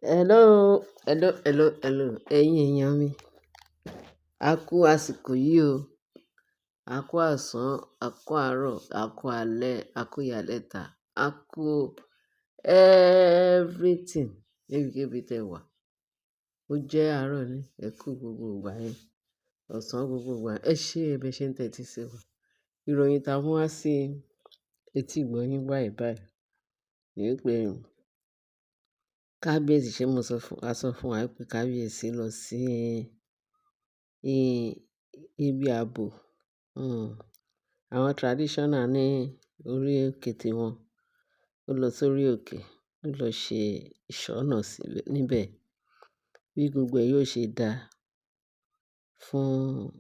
Hello, hello, hello, hello. Ẹ̀yin èèyàn mi. A kú àsìkò yìí o. A kú àsán, a kú àárọ̀, a kú alẹ́, a kú ìyálẹ́ta, a kú everything níbikíbi tẹ wà. Ó jẹ́ àárọ̀ ni, ẹ kú gbogbo ìgbà yẹn. Ọ̀sán gbogbo ìgbà. Ẹ ṣé ẹ ṣe ń tẹ́tí sí wa. Ìròyìn ta mú wá sí etí ìgbọ́ yín báyìí báyìí ní pé kábíyèsí ṣé mo sọ fún, a sọ fún wa pé kábíyèsí lọ sí ibi ààbò, àwọn traditional ní orí òkè tí wọn. Ó lọ sórí òkè, ó lọ ṣe ìṣọ́nà síbẹ̀ níbẹ̀ bí gbogbo ẹ yóò ṣe dá fún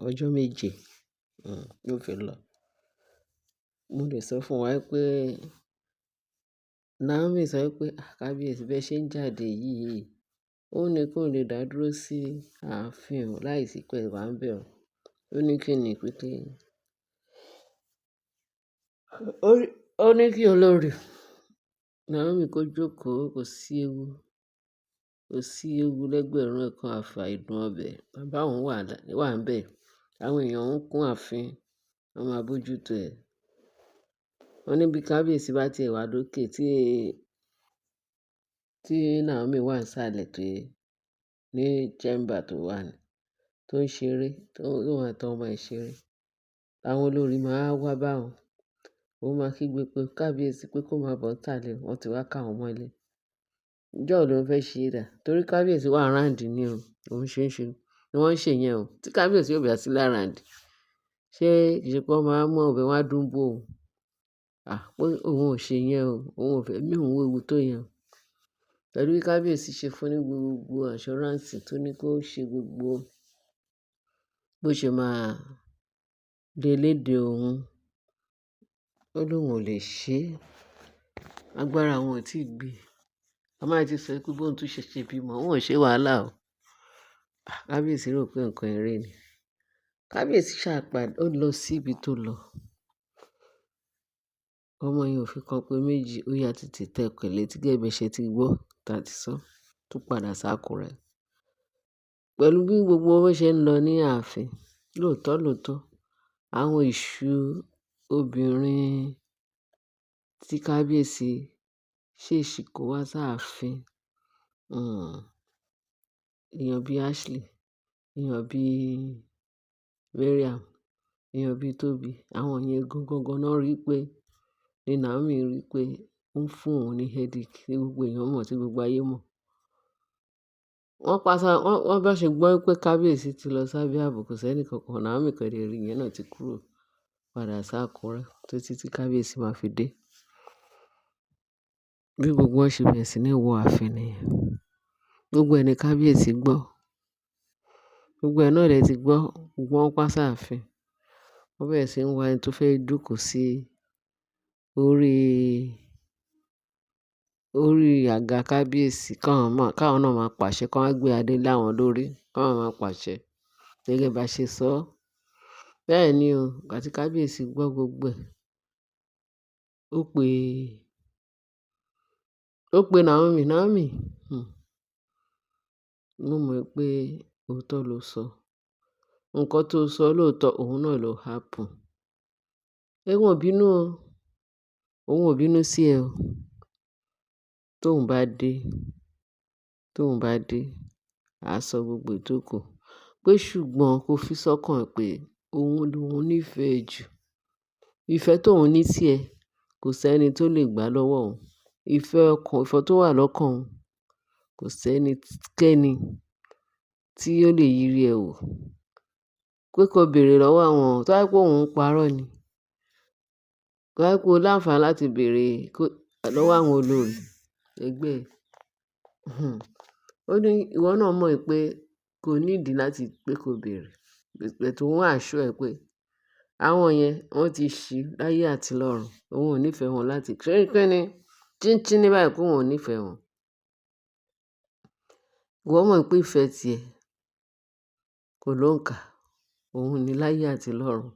ọjọ́ méje, yóò fi lọ. Mo lè sọ fún wa pé Naomi sọ pé, "Ah, kábíyèsí bí ẹ ṣe ń jáde yìí, ó ní kó lè dá dúró sí ààfin o láìsí pé ẹ wà níbẹ̀ o." Ó ní kí ni pé kí ó ní kí olórí Naomi kó jókòó, kò sí ewu, kò sí ewu lẹ́gbẹ̀rún ẹ̀kan àfà ìdun ọbẹ̀. Bàbá òun wà níbẹ̀. Àwọn èèyàn ń kún ààfin, wọ́n máa bójú tó ẹ̀. Wọ́n ní bí kábíyèsí bá ti wà lókè tí Naomi wà nísàlẹ̀ tó ní chamber tó wà ní, tó ń ṣeré, tó òun àti ọmọ ẹ̀ ṣeré. Àwọn olórí máa wá bá òun. Ó máa kígbe pé kábíyèsí pé kó máa bọ̀ nísàlẹ̀, wọ́n ti wá ká wọn mọ́lé. Ìjọ́ wo ló ń fẹ́ ṣe dà? Torí kábíyèsí wà round ni o. Òun ṣe ń ṣe, ni wọ́n ń ṣe yẹn o. Tí kábíyèsí ò bá sí l'around, ṣé kì í ṣe pé wọ́n máa mú ọbẹ̀ wọ́n á dùn bò ó? À, pé òun ò ṣe yẹn o. Òun ò fẹ́ mí òun wéwu tó yẹn o. Pẹ̀lú bí kábíyèsí ṣe fún ní gbogbo assurance tó ní kó ṣe gbogbo bó ṣe máa dé òun. Ó lóun ò lè ṣe. Agbára òun ò tí ì gbé. A máa ti sọ pé bóun tún ṣe ṣe bímọ, òun ò ṣe wàhálà o. Kábíyèsí rò pé nǹkan eré ni. Kábíyèsí ṣàpàdé, ó lọ sí ibi tó lọ. Ọmọ yẹn ò fi kan pé méjì, ó yá tètè tẹ̀kọ̀ létí gẹ́gẹ́ bí ẹ ṣe ti gbọ́ tá tí sọ, tó padà sákùrẹ́. Pẹ̀lú bí gbogbo wọn ṣe ń lọ ní ààfin, lóòótọ́ lóòótọ́, àwọn èṣù obìnrin tí kábíyèsí ṣèṣì kó wá sáàfin, èèyàn bí Ashley, èèyàn bí Mariam, èèyàn bí Tobi, àwọn yẹn gangan náà rí pé, ní Naomi rí pé ó ń fún òun ní headache tí gbogbo èèyàn mọ̀, tí gbogbo ayé mọ̀. Wọ́n pàṣẹ, wọ́n bá ṣe gbọ́ pé kábíyèsí ti lọ sábẹ́ ààbò, kò sí ẹnì kankan. Naomi kẹ̀dẹ̀ rí yẹn náà ti kúrò padà sákùrẹ́ títí tí kábíyèsí máa fi dé. Bí gbogbo wọn ṣe bẹ̀rẹ̀ sí ní wọ ààfin nìyẹn. Gbogbo ẹ ní kábíyèsí gbọ́. Gbogbo ẹ náà lè ti gbọ́. Gbogbo wọn pa sáàfin. Wọ́n bẹ̀rẹ̀ sí ń wá ẹni tó fẹ́ jókòó sí orí, orí àga kábíyèsí káwọn náà máa pàṣẹ, káwọn gbé adé láwọn lórí, káwọn máa pàṣẹ gẹ́gẹ́ bá ṣe sọ. Bẹ́ẹ̀ ni o, ìgbà tí kábíyèsí gbọ́ gbogbo ẹ̀, ó pe, ó pe Naomi, "Naomi, mo mọ̀ pé òótọ́ lo sọ. Ǹkan tó sọ lóòótọ́, òun náà ló happen. Òun ò bínú o. Òun ò bínú sí ẹ o. Tóun bá dé, tóun bá dé, a sọ gbogbo ètò kù. Pé ṣùgbọ́n kó fi sọ́kàn pé òun lòun nífẹ̀ẹ́ jù. Ìfẹ́ tó òun ní sí ẹ, kò sí ẹni tó lè gbà lọ́wọ́ òun. Ìfẹ́ ọkàn, ìfẹ́ tó wà lọ́kàn òun, kò sí ẹni kẹ́ni tí ó lè yiri ẹ wò. Pé kó béèrè lọ́wọ́ àwọn, tó bá jẹ́ pé òun ń parọ́ ni. Tó bá jẹ́ pé o láǹfààní láti béèrè lọ́wọ́ àwọn olórí ẹgbẹ́ ẹ. Ó ní ìwọ náà mọ̀ pé kò ní ìdí láti pé kó béèrè. But òun assure ẹ pé àwọn yẹn wọ́n ti ṣí láyé àti lọ́run. Òun ò nífẹ̀ẹ́ wọn láti ṣé kí ni? Chíńchín ní báyìí pé òun ò nífẹ̀ẹ́ wọn. Ìwọ mọ̀ pé ìfẹ́ tí ẹ kò lóǹkà. Òun ní láyé àti lọ́run.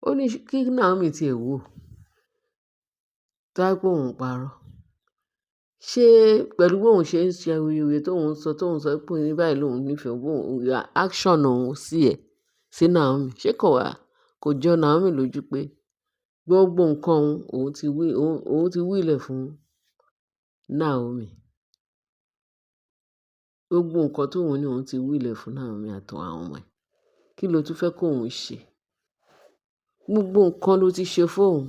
Ó ní kí Naomi tí ẹ wò. Tó bá jẹ́ pé òun ń parọ́. Ṣé pẹ̀lú bóun ṣe ń ṣe awuyewuye tóun sọ pé ní báyìí lòun nífẹ̀ẹ́ bóun, action òun sí ẹ̀, sí Naomi, ṣé kò wá, kò jọ Naomi lójú pé gbogbo nǹkan òun, òun ti will ẹ̀ fún Naomi. Gbogbo nǹkan tóun ní òun ti will ẹ̀ fún Naomi àtàwọn ọmọ ẹ̀. Kí ló tún fẹ́ kó òun ṣe? Gbogbo nǹkan ló ti ṣe fún òun.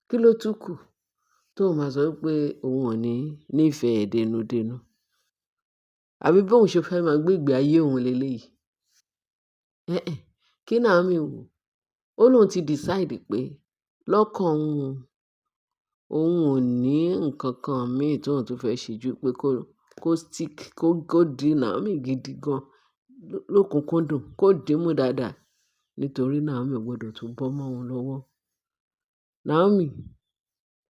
Kí ló tún kù tóun máa sọ pé òun ò ní nífẹ̀ẹ́ dénúdénú? Àbí bóun ṣe fẹ́ máa gbé ìgbé ayé òun léleyìí? Ẹ̀hẹn, kí Naomi wò? Ó lóun ti decide pé lọ́kàn òun, òun ò ní nǹkan kan mì tóun tún fẹ́ ṣe ju pé kó stick, kó di Naomi gidi gan lókùnkúndùn, kó dìímú dáadáa. Nítorí Naomi ò gbọdọ̀ tún bọ́ mọ́ òun lọ́wọ́. Naomi,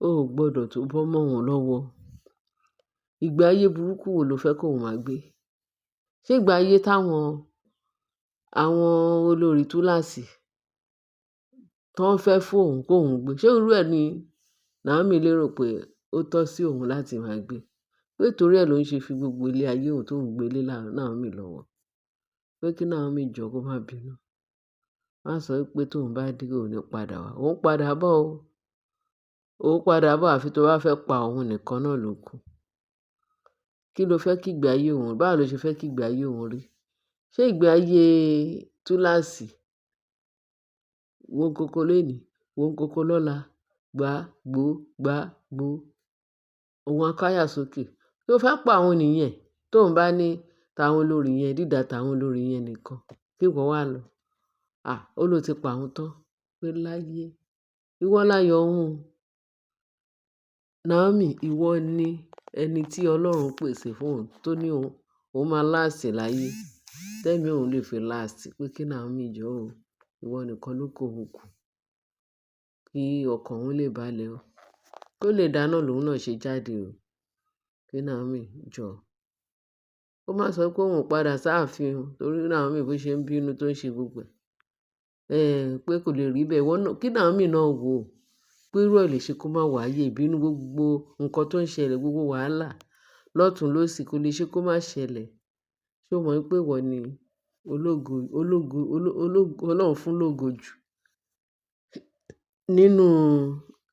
ó ò gbọdọ̀ tún bọ́ mọ́ òun lọ́wọ́. Ìgbé ayé burúkú wo lo fẹ́ kó òun máa gbé? Ṣé ìgbé ayé táwọn, àwọn olórí túláàsì tó ń fẹ́ fún òun kó òun gbé? Ṣé irú ẹ ni Naomi lérò pé ó tọ́ sí òun láti máa gbé? Pé torí ẹ ló ń ṣe fi gbogbo ilé ayé òun tó ń gbé lé Naomi lọ́wọ́. Pé kí Naomi jọ kó má bínú. Má sọ pé tóun bá dé òun ní padà wá. Òun padà bọ̀ o. Òun padà bọ̀ àfi tó bá fẹ́ pa òun nìkan náà ló kù. Kí ló fẹ́ kí ìgbé ayé òun? Báwo ló ṣe fẹ́ kí ìgbé ayé òun rí? Ṣé ìgbé ayé túláàsì? Wo kókó lónìí, wo kókó lọ́la, gbá, gbó, gbá, gbó. Òun á káyà sókè. Tó fẹ́ pa òun nìyẹn. Tóun bá ní tàwọn olórí yẹn, dídà tàwọn olórí yẹn nìkan, kí ìwọ wá lọ. À, ó ló ti pa òun tán. Pé láyé. Ìwọ láyọ̀ òun. Naomi, ìwọ ni ẹni tí Ọlọ́run pèsè fún òun tó ní òun, òun máa last láyé. Tẹ́mi òun lè fi last. Pé kí Naomi jọ̀ ó. Ìwọ nìkan ló kó òun kù. Kí ọkàn òun lè balẹ̀ o. Kó lè dáná lòun náà ṣe jáde o. Kí Naomi jọ̀. Ó má sọ pé òun ò padà sáàfin o, torí Naomi bó ṣe ń bínú tó ń ṣe gbogbo ẹ̀. Pé kò lè rí bẹ́ẹ̀. Ìwọ náà, kí Naomi náà wò ó. Pé irú ẹ lè ṣe kó má wáyé ìbínú gbogbo nǹkan tó ń ṣẹlẹ̀, gbogbo wàhálà lọ́tùn lósì kò lè ṣe kó má ṣẹlẹ̀. Ṣé o mọ̀ pé ìwọ ni ológo, ológo, ológo, Ọlọ́run fún lógo jù nínú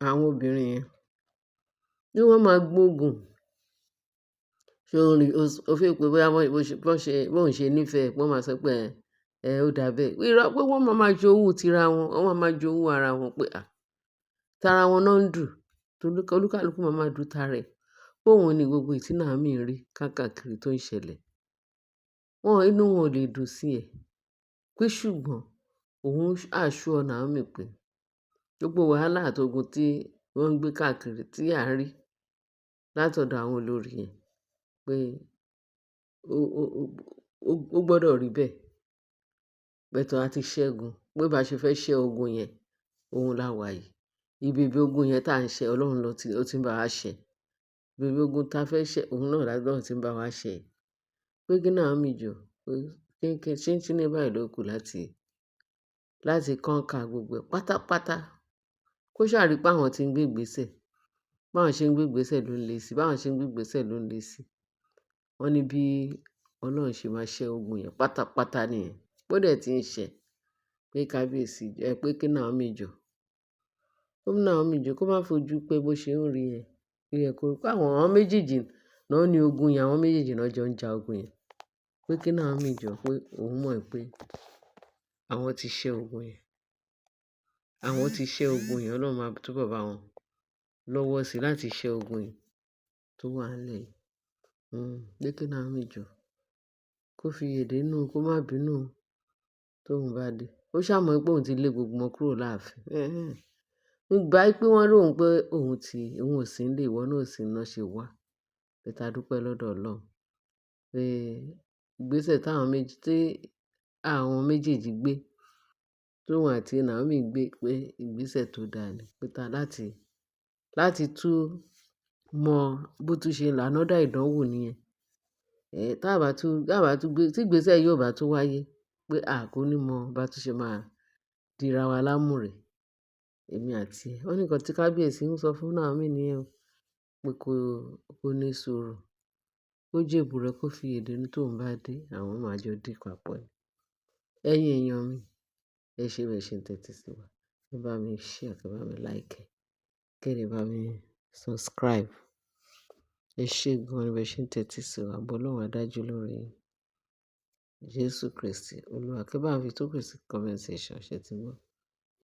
àwọn obìnrin yẹn? Ní wọ́n máa gbógun. Ṣé o rí, o feel pé bóyá bóun ṣe nífẹ̀ẹ́, pé wọ́n máa sọ pé ẹ, ó dà bẹ́ẹ̀. Irọ́ pé wọ́n máa máa jowú tira wọn, wọ́n máa máa jowú ara wọn pé à, tara wọn náà ń dù. Olúkálùkù máa máa dù tara ẹ̀. Pé òun ni gbogbo èyí tí Naomi ń rí káàkiri tó ń ṣẹlẹ̀. Wọ́n, inú wọn ò lè dùn sí ẹ. Pé ṣùgbọ́n òun assure Naomi pé gbogbo wàhálà àti ogun tí wọ́n ń gbé káàkiri tí à ń rí látọ̀dọ̀ àwọn olórí yẹn pé ó gbọdọ̀ rí bẹ́ẹ̀. But a ti ṣẹ́gun. Pé bá ṣe fẹ́ ṣẹ́ ogun yẹn, òun la wà yìí. Ibi ogun yẹn tá ń ṣe, Ọlọ́run ló ti, ó ti ń bá wa ṣẹ. Ibi ogun tá fẹ́ ṣẹ́, òun náà lọ́lọ́run tí ń bá wa ṣẹ. Pé kí Naomi jọ̀, pé kín ṣíńṣín báyìí ló kù láti conquer gbogbo ẹ̀ pátápátá. Kó ṣàrí pé àwọn tí ń gbé ìgbésẹ̀. Báwọn ṣe ń gbé ìgbésẹ̀ ló ń le sí, báwọn ṣe ń gbé ìgbésẹ̀ ló ń le sí. Wọ́n ní bí Ọlọ́run ṣe máa ṣẹ́ ogun yẹn pátápátá nìyẹn. Bó dẹ̀ tí ń ṣẹ. Pé kábíyèsí, ẹ pé kí Naomi jọ̀. Kó Naomi jọ̀ kó má fojú pé bó ṣe ń rí ẹ. Ó yẹ kó rí pé àwọn méjèèjì náà ní ogun yẹn, àwọn méjèèjì náà jọ ń ja ogun yẹn. Pé kí Naomi jọ̀ pé òun mọ̀ pé àwọn ti ṣẹ́ ogun yẹn. Àwọn ti ṣẹ́ ogun yẹn, Ọlọ́run máa túbọ̀ bá wọn lọ́wọ́ sí láti ṣẹ́ ogun yìí tó wà nílẹ̀ yìí. Pé kí Naomi jọ̀ kó fi èdè nù, kó má bínú tóun bá dé. Ó ṣà mọ̀ pé òun ti lé gbogbo wọn kúrò láàfin. Ẹ̀hẹn. Ìgbà pé wọ́n rí òun pé òun ti, òun ò sí nílé, ìwọ náà ò sí ná ṣe wá. But a dúpẹ́ lọ́dọ̀ Ọlọ́run pé ìgbésẹ̀ táwọn méjì, tí àwọn méjèèjì gbé, tóun àti Naomi gbé pé ìgbésẹ̀ tó dáa ni. Pé ta láti tú mọ bó tún ṣe là another ìdánwò nìyẹn. Tá bá tún gbé, tí ìgbésẹ̀ yìí ò bá tún wáyé pé a kò ní mọ bá tún ṣe máa dira wa lámùrè, èmi àti ẹ. Wọ́n ní nǹkan tí kábíyèsí ń sọ fún Naomi nìyẹn o. Pé kó ní sùúrù. Kó jèbùrẹ́, kó fi èdè ní tóun bá dé, àwọn máa jọ dé papọ̀ ni. Ẹ̀yin èèyàn mi, ẹ ṣé bẹ́ẹ̀ ṣe ń tẹ́tí sí wa. Ẹ bá mi share, kẹ bá mi like, kẹ́ lè bá mi subscribe. Ẹ ṣé gan ni bẹ́ẹ̀ ṣe ń tẹ́tí sí wa. Ààbò Ọlọ́run á dájú lórí yín. Jésù Kristi Olúwa. Kẹ́ bá mi fi tó kù sí comment section, ṣé ti gbọ́?